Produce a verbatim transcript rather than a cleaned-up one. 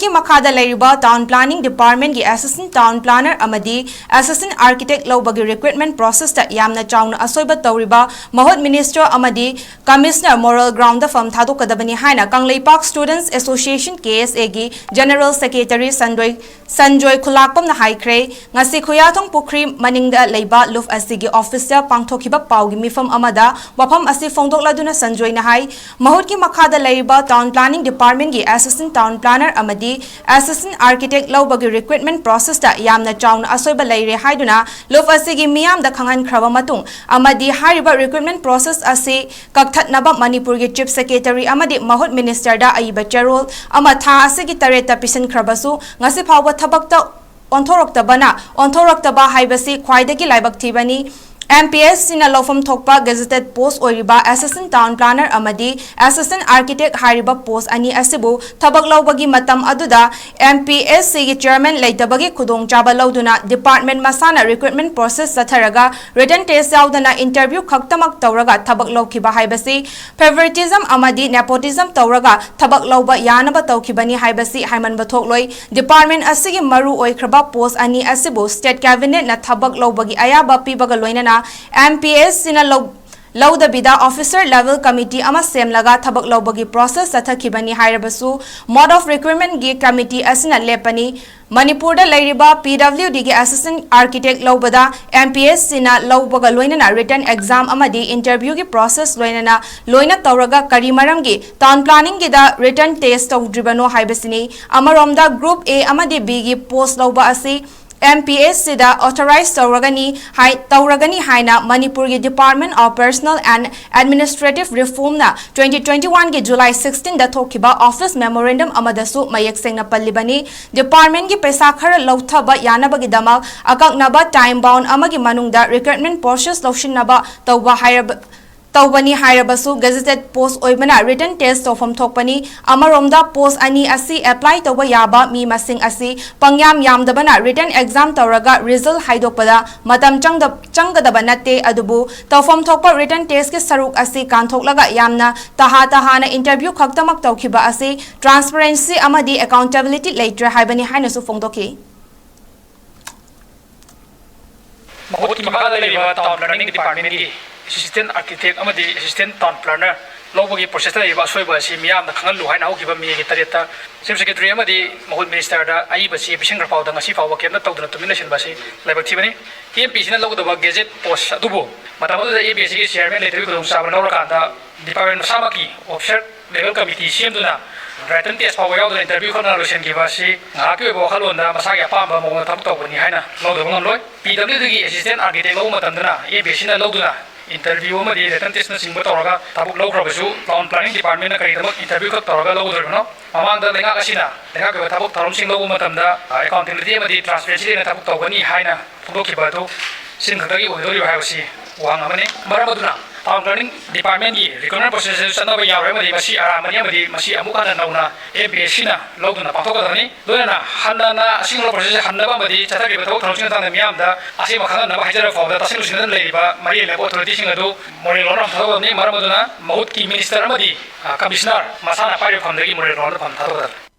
ꯀꯤ ꯃꯈꯥꯗ ꯂꯩꯔꯤꯕ Town Planning Department ꯀꯤ Assistant Town Planner ꯑꯃꯗꯤ Assistant Architect ꯂꯧꯕꯒꯤ recruitment process ꯇ ꯌꯥꯝꯅ ꯆꯥꯎꯅ ꯑꯁꯣꯏꯕ ꯇꯧꯔꯤꯕ ꯃꯍꯨꯠ Minister ꯑꯃꯗꯤ Commissioner moral ground ꯗ ꯐꯝ ꯊꯥꯗꯣꯛꯀꯗꯕꯅꯤ ꯍꯥꯏꯅ Kangleipak Students Association, K S A ꯒꯤ General Secretary ꯁꯟꯗꯣꯏ, ꯁꯟꯖꯣꯏ ꯈꯨꯂꯥꯛꯄꯝꯅ ꯍꯥꯏꯈ꯭ꯔꯦ꯫ ꯉꯁꯤ ꯈꯨꯌꯥꯊꯣꯡ ꯄꯨꯈ꯭ꯔꯤ ꯃꯅꯤꯡꯗ ꯂꯩꯕ ꯂꯨꯞ ꯑꯁꯤꯒꯤ office ꯇ ꯄꯥꯡꯊꯣꯛꯈꯤꯕ ꯄꯥꯎꯒꯤ ꯃꯤꯐꯝ ꯑꯃꯗ ꯋꯥꯐꯝ ꯑꯁꯤ ꯐꯣꯡꯗꯣꯛꯂꯗꯨꯅ ꯁꯟꯖꯣꯏꯅ ꯍꯥꯏ, ꯃꯍꯨꯠꯀꯤ ꯃꯈꯥꯗ ꯂꯩꯔꯤꯕ Town Planning Department ꯀꯤ Assistant Town Planner ꯑꯃꯗꯤ Assistant Architect ꯂꯧꯕꯒꯤ recruitment process ꯇ ꯌꯥꯝꯅ ꯆꯥꯎꯅ ꯑꯁꯣꯏꯕ ꯂꯩꯔꯦ ꯍꯥꯏꯗꯨꯅ ꯂꯨꯞ ꯑꯁꯤꯒꯤ ꯃꯤꯌꯥꯝꯗ ꯈꯪꯍꯟꯈ꯭ꯔꯕ ꯃꯇꯨꯡ ꯑꯃꯗꯤ ꯍꯥꯏꯔꯤꯕ recruitment process ꯑꯁꯤ ꯀꯛꯊꯠꯅꯕ ꯃꯅꯤꯄꯨꯔꯒꯤ Chief Secretary ꯑꯃꯗꯤ ꯃꯍꯨꯠ Minister ꯗ ꯑꯏꯕ ꯆꯦꯔꯣꯜ ꯑꯃ ꯊꯥ ꯑꯁꯤꯒꯤ ꯇꯔꯦꯠꯇ ꯄꯤꯁꯤꯟꯈ꯭ꯔꯕꯁꯨ ꯉꯁꯤ ꯐꯥꯎꯕ ꯊꯕꯛꯇ ꯑꯣꯟꯊꯣꯔꯛꯇꯕꯅ, ꯑꯣꯟꯊꯣꯔꯛꯇꯕ ꯍꯥꯏꯕꯁꯤ ꯈ꯭ꯋꯥꯏꯗꯒꯤ ꯂꯥꯏꯕꯛ ꯊꯤꯕꯅꯤ꯫ M P S C ꯅ ꯂꯧꯐꯝ ꯊꯣꯛꯄ gazetted post ꯑꯣꯏꯔꯤꯕ Assistant Town Planner ꯑꯃꯗꯤ Assistant Architect ꯍꯥꯏꯔꯤꯕ post ꯑꯅꯤ ꯑꯁꯤꯕꯨ ꯊꯕꯛ ꯂꯧꯕꯒꯤ ꯃꯇꯝ ꯑꯗꯨꯗ M P S C ꯒꯤ Chairman ꯂꯩꯇꯕꯒꯤ ꯈꯨꯗꯣꯡꯆꯥꯕ ꯂꯧꯗꯨꯅ department ꯃꯁꯥꯅ recruitment process ꯆꯠꯊꯔꯒ written test ꯌꯥꯎꯗꯅ interview ꯈꯛꯇꯃꯛ ꯇꯧꯔꯒ ꯊꯕꯛ ꯂꯧꯈꯤꯕ ꯍꯥꯏꯕꯁꯤ favoritism ꯑꯃꯗꯤ nepotism ꯇꯧꯔꯒ ꯊꯕꯛ ꯂꯧꯕ ꯌꯥꯅꯕ ꯇꯧꯈꯤꯕꯅꯤ ꯍꯥꯏꯕꯁꯤ ꯍꯥꯏꯃꯟꯕ ꯊꯣꯛꯂꯣꯏ꯫ Department ꯑꯁꯤꯒꯤ ꯃꯔꯨ ꯑꯣꯏꯈ꯭ꯔꯕ post ꯑꯅꯤ ꯑꯁꯤꯕꯨ State Cabinet ꯅ ꯊꯕꯛ ꯂꯧꯕꯒꯤ ꯑꯌꯥꯕ ꯄꯤꯕꯒ ꯂꯣꯏꯅꯅ M P S C ꯅ ꯂꯧ-, ꯂꯧꯗꯕꯤꯗ officer level committee ꯑꯃ ꯁꯦꯝꯂꯒ ꯊꯕꯛ ꯂꯧꯕꯒꯤ process ꯆꯠꯊꯈꯤꯕꯅꯤ ꯍꯥꯏꯔꯕꯁꯨ, mode of recruitment ꯒꯤ committee ꯑꯁꯤꯅ ꯂꯦꯞꯄꯅꯤ꯫ ꯃꯅꯤꯄꯨꯔꯗ ꯂꯩꯔꯤꯕ P W D ꯒꯤ Assistant Architect ꯂꯧꯕꯗ M P S C ꯅ ꯂꯧꯕꯒ ꯂꯣꯏꯅꯅ written exam ꯑꯃꯗꯤ interview ꯒꯤ process ꯂꯣꯏꯅꯅ ꯂꯣꯏꯅ ꯇꯧꯔꯒ ꯀꯔꯤ ꯃꯔꯝꯒꯤ Town Planning ꯒꯤꯗ written test ꯇꯧꯗ꯭ꯔꯤꯕꯅꯣ ꯍꯥꯏꯕꯁꯤꯅꯤ꯫ ꯑꯃꯔꯣꯝꯗ Group A ꯑꯃꯗꯤ B ꯒꯤ post ꯂꯧꯕ ꯑꯁꯤ M P S C ꯗ authorize ꯇꯧꯔꯒꯅꯤ ꯍꯥꯏ, ꯇꯧꯔꯒꯅꯤ ꯍꯥꯏꯅ ꯃꯅꯤꯄꯨꯔꯒꯤ Department of Personnel and Administrative Reform ꯅ twenty twenty-one ꯒꯤ July sixteen ꯗ ꯊꯣꯛꯈꯤꯕ office memorandum ꯑꯃꯗꯁꯨ ꯃꯌꯦꯛ ꯁꯦꯡꯅ ꯄꯜꯂꯤꯕꯅꯤ꯫ Department ꯀꯤ ꯄꯩꯁꯥ ꯈꯔ ꯂꯧꯊꯕ ꯌꯥꯅꯕꯒꯤꯗꯃꯛ ꯑꯀꯛꯅꯕ time bound ꯑꯃꯒꯤ ꯃꯅꯨꯡꯗ recruitment process ꯂꯧꯁꯤꯟꯅꯕ ꯇꯧꯕ ꯍꯥꯏꯔꯕ, ꯇꯧꯕꯅꯤ ꯍꯥꯏꯔꯕꯁꯨ, gazetted post ꯑꯣꯏꯕꯅ written test ꯇꯧꯐꯝ ꯊꯣꯛꯄꯅꯤ꯫ ꯑꯃꯔꯣꯝꯗ, post ꯑꯅꯤ ꯑꯁꯤ apply ꯇꯧꯕ ꯌꯥꯕ ꯃꯤ ꯃꯁꯤꯡ ꯑꯁꯤ ꯄꯪꯌꯥꯝ ꯌꯥꯝꯗꯕꯅ, written exam ꯇꯧꯔꯒ result ꯍꯥꯏꯗꯣꯛꯄꯗ ꯃꯇꯝ ꯆꯪꯗ-, ꯆꯪꯒꯗꯕ ꯅꯠꯇꯦ꯫ ꯑꯗꯨꯕꯨ ꯇꯧꯐꯝ ꯊꯣꯛꯄ written test ꯀꯤ ꯁꯔꯨꯛ ꯑꯁꯤ ꯀꯥꯟꯊꯣꯛꯂꯒ ꯌꯥꯝꯅ ꯇꯍꯥ ꯇꯍꯥꯅ interview ꯈꯛꯇꯃꯛ ꯇꯧꯈꯤꯕ ꯑꯁꯤ transparency ꯑꯃꯗꯤ accountability ꯂꯩꯇ꯭ꯔꯦ ꯍꯥꯏꯕꯅꯤ ꯍꯥꯏꯅꯁꯨ ꯐꯣꯡꯗꯣꯛꯈꯤ꯫ ꯃꯍꯨꯠꯀꯤ ꯃꯈꯥꯗ ꯂꯩꯔꯤꯕ Town Planning Department ꯀꯤ Assistant Architect ꯑꯃꯗꯤ Assistant Town Planner ꯂꯧꯕꯒꯤ process ꯇ ꯂꯩꯔꯤꯕ ꯑꯁꯣꯏꯕ ꯑꯁꯤ ꯃꯤꯌꯥꯝꯗ ꯈꯪꯍꯜꯂꯨ ꯍꯥꯏꯅ ꯍꯧꯈꯤꯕ May ꯒꯤ ꯇꯔꯦꯠꯇ Chief Secretary ꯑꯃꯗꯤ ꯃꯍꯨꯠ Minister ꯗ ꯑꯏꯕ ꯆꯦ ꯄꯤꯁꯤꯟꯈ꯭ꯔ ꯐꯥꯎꯕꯗ ꯉꯁꯤ ꯐꯥꯎꯕ ꯀꯔꯤꯝꯇ ꯇꯧꯗꯅ ꯇꯨꯃꯤꯟ ꯂꯩꯁꯤꯟꯕ ꯑꯁꯤ ꯂꯥꯏꯕꯛ ꯊꯤꯕꯅꯤ꯫ M P C ꯅ ꯂꯧꯒꯗꯕ gazette post ꯑꯗꯨꯕꯨ ꯃꯇꯝ ꯑꯗꯨꯗ M P C ꯒꯤ chairman ꯂꯩꯇꯕꯒꯤ ꯈꯨꯗꯣꯡꯆꯥꯕ ꯂꯧꯔꯀꯥꯟꯗ department ꯃꯁꯥꯃꯛꯀꯤ officer level committee ꯁꯦꯝꯗꯨꯅ written test ꯐꯥꯎꯕ ꯌꯥꯎꯗꯅ interview ꯈꯛꯅ ꯂꯣꯏꯁꯤꯟꯈꯤꯕ ꯑꯁꯤ ꯉꯥꯏꯍꯥꯛꯀꯤ ꯑꯣꯏꯕ ꯋꯥꯈꯜꯂꯣꯟꯗ ꯃꯁꯥꯒꯤ ꯑꯄꯥꯝꯕ ꯃꯑꯣꯡꯗ ꯊꯕꯛ ꯇꯧꯕꯅꯤ ꯍꯥꯏꯅ ꯂꯧꯗꯕ ꯉꯝꯂꯣꯏ꯫ P W D ꯒꯤ Assistant Architect ꯂꯧꯕ ꯃꯇꯝꯗꯅ M P C ꯅ ꯂꯧꯗꯨꯅ interview ꯑꯃꯗꯤ written test ꯅꯆꯤꯡꯕ ꯇꯧꯔꯒ ꯊꯕꯛ ꯂꯧꯈ꯭ꯔꯕꯁꯨ Town Planning Department ꯅ ꯀꯔꯤꯒꯤꯗꯃꯛ interview ꯈꯛ ꯇꯧꯔꯒ ꯂꯧꯒꯗꯧꯔꯤꯕꯅꯣ? ꯃꯃꯥꯡꯗ ꯂꯩꯉꯥꯛ ꯑꯁꯤꯅ ꯂꯩꯉꯥꯛꯀꯤ ꯑꯣꯏꯕ ꯊꯕꯛ ꯊꯧꯔꯝꯁꯤꯡ ꯂꯧꯕ ꯃꯇꯝꯗ, ꯑ, accountability ꯑꯃꯗꯤ transparency ꯂꯩꯅ ꯊꯕꯛ ꯇꯧꯒꯅꯤ ꯍꯥꯏꯅ ꯐꯣꯡꯗꯣꯛꯈꯤꯕ ꯑꯗꯨ ꯆꯤꯟ ꯈꯛꯇꯒꯤ ꯑꯣꯏꯒꯗꯧꯔꯤꯕ꯭ꯔꯥ ꯍꯥꯏꯕꯁꯤ ꯋꯥꯍꯪ ꯑꯃꯅꯤ꯫ ꯃꯔꯝ ꯑꯗꯨꯅ Town Planning Department ꯀꯤ recruitment process ꯑꯗꯨ ꯆꯠꯅꯕ ꯌꯥꯔꯣꯏ ꯑꯃꯗꯤ ꯃꯁꯤ ꯑꯔꯥꯟꯕꯅꯤ ꯑꯃꯗꯤ ꯃꯁꯤ ꯑꯃꯨꯛ ꯍꯟꯅ ꯅꯧꯅ M P S C ꯅ ꯂꯧꯗꯨꯅ ꯄꯥꯡꯊꯣꯛꯀꯗꯕꯅꯤ꯫ ꯂꯣꯏꯅꯅ ꯍꯟꯅꯅ ꯑꯁꯤꯒꯨꯝꯕ process ꯍꯟꯅꯕ ꯑꯃꯗꯤ ꯆꯠꯊꯈꯤꯕ ꯊꯕꯛ ꯊꯧꯔꯝꯁꯤꯡꯒꯤ ꯃꯇꯥꯡꯗ ꯃꯤꯌꯥꯝꯗ ꯑꯁꯦꯡꯕ ꯈꯪꯍꯟꯅꯕ ꯍꯥꯏꯖꯔꯕ ꯐꯥꯎꯕꯗ ꯇꯥꯁꯤꯟ ꯎꯁꯤꯟꯅꯗꯅ ꯂꯩꯔꯤꯕ ꯃꯔꯤ ꯂꯩꯅꯕ authority ꯁꯤꯡ ꯑꯗꯨ ꯃꯣꯔꯦ ꯂꯣꯟꯅ ꯊꯥꯗꯣꯛꯀꯗꯕꯅꯤ꯫ ꯃꯔꯝ ꯑꯗꯨꯅ ꯃꯍꯨꯠꯀꯤ minister ꯑꯃꯗꯤ, ꯑ, commissioner ꯃꯁꯥꯅ ꯄꯥꯏꯔꯤꯕ ꯐꯝꯗꯒꯤ ꯃꯣꯔꯦ ꯂꯣꯟꯅ ꯐꯝ ꯊꯥꯗꯣꯛꯀꯗꯕꯅꯤ꯫